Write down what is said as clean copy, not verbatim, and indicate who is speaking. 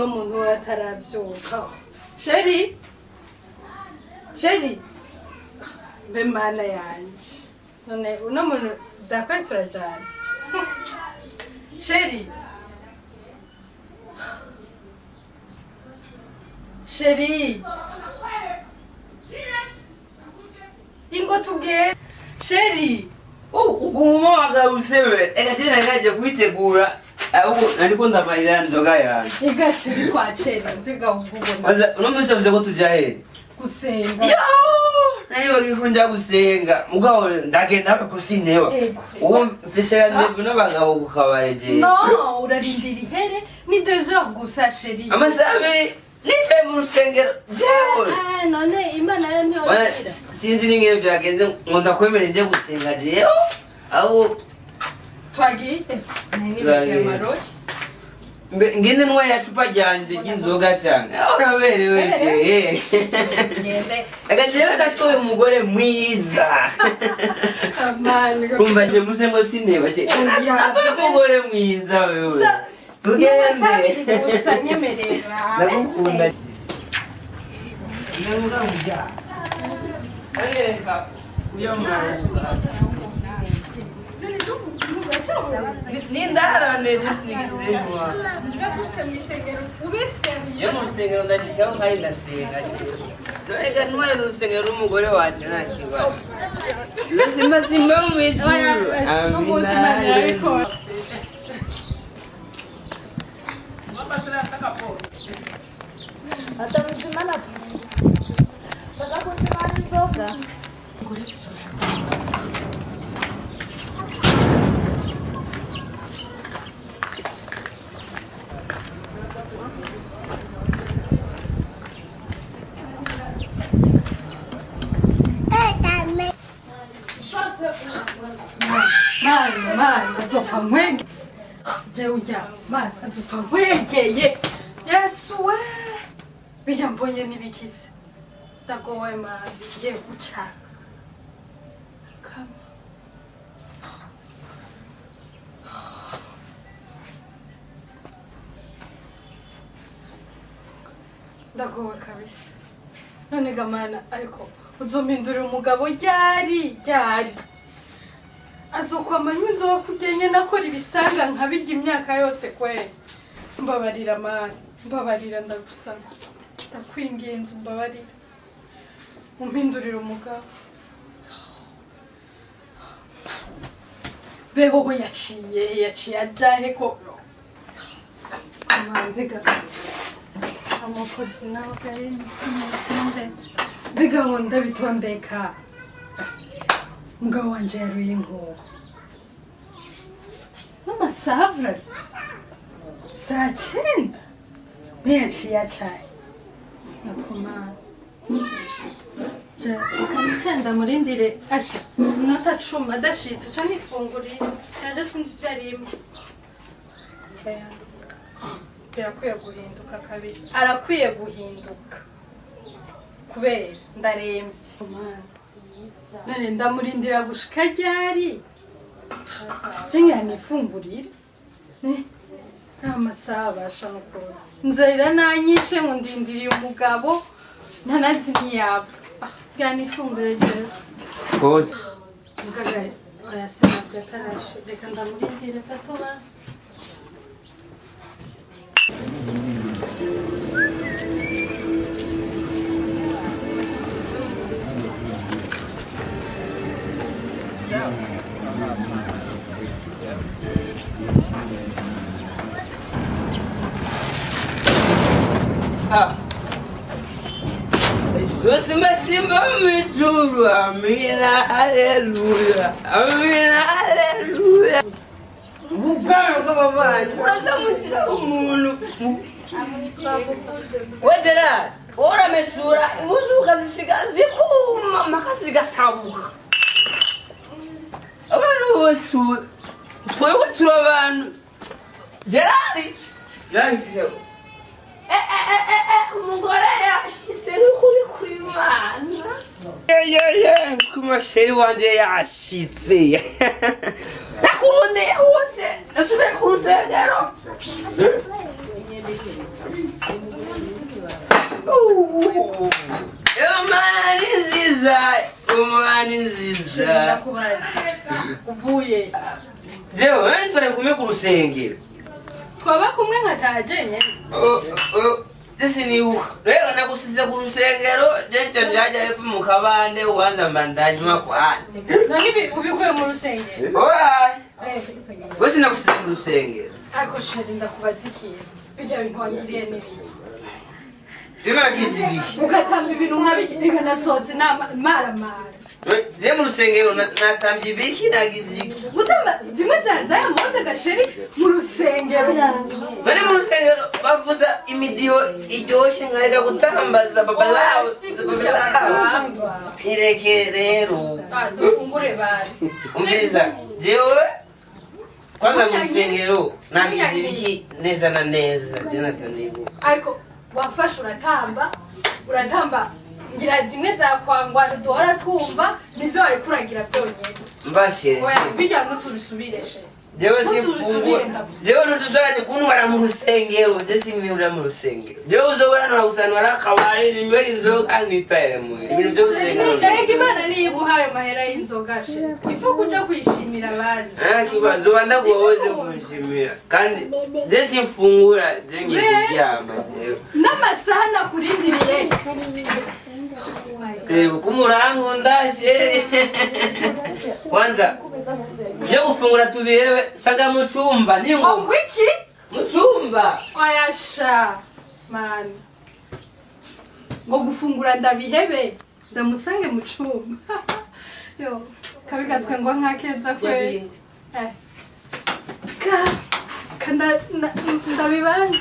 Speaker 1: Uno muntu we ataravyuka. Chéri, chéri, mbe Mana yanje, none uno muntu vyakora turajana? Chéri, chéri, ingo tugende, chéri.
Speaker 2: Uguma useme eka tena nikaje kuitegura ahubwo nariko ndamarira nzoga yanjye.
Speaker 1: Ega chéri, twacera mbega ububona.
Speaker 2: Kwanza uno munsi wavuze ko tuja he?
Speaker 1: Gusenga.
Speaker 2: Yo, nari bagikunja gusenga mugabo ndagenda ariko sineba.
Speaker 1: Ego.
Speaker 2: Ubu mfise rendez-vous n'abagabo ku kabare je.
Speaker 1: No, urarindira ihere, ni 2 heures gusa, chéri.
Speaker 2: Amasaha 2 nicaye mu rusengero jewe?
Speaker 1: Ah, none Imana yo
Speaker 2: Bana,
Speaker 1: ntiyorira?
Speaker 2: Sinzi n'ingene byagenze ngo ndakwemere nje gusenga jewe ahubwo.
Speaker 1: Twagiye, nibagiye amarori.
Speaker 2: Ngene ntwaye ya cupa ryanje ry'inzoga cyane. Ah, uraberewe she.
Speaker 1: Tugende.
Speaker 2: Eka jewe natoye umugore mwiza.
Speaker 1: Amani.
Speaker 2: Kumva je muse ngo sineba she.
Speaker 1: Oya.
Speaker 2: Natoye umugore mwiza wewe.
Speaker 1: Amasaha 2
Speaker 2: Tugende.
Speaker 1: gusa, nyemerera.
Speaker 2: Ndagukunda. Ndamuga. Uyo mwana. Nindarane sinigizemwa.
Speaker 1: Gushitse mw'isengero ube sérieux.
Speaker 2: Iyo mu rusengero ndashikaho kandi ndasenga. Reka ntwaye mu rusengero n'umugore wanje nta kibazo. Simba simba mu ijuru.
Speaker 1: N'umunsi Imana irabikora.
Speaker 3: Atabuzimana bakakuzimana inzoga.
Speaker 1: Mana, Mana, azopfa nkwege jewe urya. Mana, azopfa nkwegeye. Yesu we, birya mbonye n'ibikize. Ndagowe Mana, ngiye guca kama. Ndagowe kabisa. None ga Mana, ariko uzompindurira umugabo ryari ryari? Azokwama anywa inzoga kurya nyene, akora ibisanga nkabirya imyaka yose kweri? Mbabarira Mana, mbabarira, ndagusaba, ndakwinginze, umbabarira umpindurire umugabo. Behoho yaciye he? Yaciye ajahe ko? Mbega amukozi nawe gari ndetse mbega ngo ndabitondeka. Umugabo wanje yaruye inkuba mama savre saa 9 ntiyaciye acaye nakumana. Reka nicenda murindire asha iminota 10, adashitse ca nifunguriye naje, sinzi ivyo arimo. Birakwiye guhinduka kabisa, arakwiye guhinduka kubera ndaremvye. None ndamurindira gushika ryari? Je ngira nifungurire nta masaha abasha nukuri. Nzarira nanyishe ngo ndindiriye umugabo ntanazi ntiyapfa. Bwa nifungure jewe.
Speaker 2: Koze.
Speaker 1: Mugagaye oya, sinabyo akarashe, reka ndamurindire gato basi.
Speaker 2: Ah. Simba simba mu ijuru, amina haleluya, amina haleluya. Ubwana bw'ababanyi urazamukira umuntu we Gerard, uramesura impuzu ukazisiga zikuma mpaka zigatabuka. Abantu bose ubu twebwe turi abantu. Gerard yanditse umugore yashyize n'ukuri kw'Imana yeye ku masheri wanje yashitse nakurondeye hose, nasubira ku rusengero. Imana ni nziza, Imana ni nziza.
Speaker 1: Ndakubaza uvuye.
Speaker 2: Jewe nani twari kumwe ku rusengero?
Speaker 1: Twaba kumwe nkataha jenyene.
Speaker 2: Sinibuka rero nagusize ku rusengero jeje njajya hepfo mu kabande ubanza mbandanywa kwanza.
Speaker 1: None ibi ubikuye mu rusengero?
Speaker 2: Oya,
Speaker 1: Eh,
Speaker 2: we sinagusize ku rusengero.
Speaker 1: Ariko chéri, ndakubaza ikintu, bijya bintu wangiriye n'ibiki?
Speaker 2: Binagize ibiki?
Speaker 1: Ugatamba ibintu nka reka nasohotse maramara.
Speaker 2: Je mu rusengero natambye ibiki? Nagize iki?
Speaker 1: Gutamba zimwe za diamond gasheri mu rusengero.
Speaker 2: Bari mu rusengero bavuza imidiho iryoshe nkareka gutambaza babalawo?
Speaker 1: Si kurya barangwa.
Speaker 2: Ireke rero.
Speaker 1: Ah, dufungure basi.
Speaker 2: Umviriza, jewe kwanza mu
Speaker 1: Munyanyi-
Speaker 2: rusengero nagize
Speaker 1: Munyanyi.
Speaker 2: ibiki neza na neza? Je natanibuka.
Speaker 1: Ariko wafashe uratamba, uratamba ngira zimwe za kwangwana duhora twumva, nivyo wariko uragira vyonyene.
Speaker 2: Mbashe.
Speaker 1: Oya, bijya ntuzubisubire she.
Speaker 2: Jewe
Speaker 1: Ntuzubisubire,
Speaker 2: sifungura.
Speaker 1: ndagusaba.
Speaker 2: Jewe ntuzusubira kuntwara mu rusengero. Je simira mu rusengero. Jewe uzobora nuragusanura akabari ninywera inzoga nitahire muhira. Ibintu by'urusengero.
Speaker 1: Erega Imana niyo iguhaye amahera y'inzoga she, ifu kuja kuyishimira bazi.
Speaker 2: Nta kibazo, nzoba ndaguhoze kunshimira. Kandi je simfungura, je ngiye kuryama jewe.
Speaker 1: N'amasaha nakurindiriye.
Speaker 2: Reba uko umurankunda chéri. Kwanza byo gufungura tubirebe saga mu cumba ni ngo
Speaker 1: Ngo iki?
Speaker 2: Mu cumba.
Speaker 1: Oyasha mani, ngo gufungura ndabihebe ndamusange mu cumba? Yo kabi gatwe ngo nkakeza kwe. Eh. Ka ndabibanze.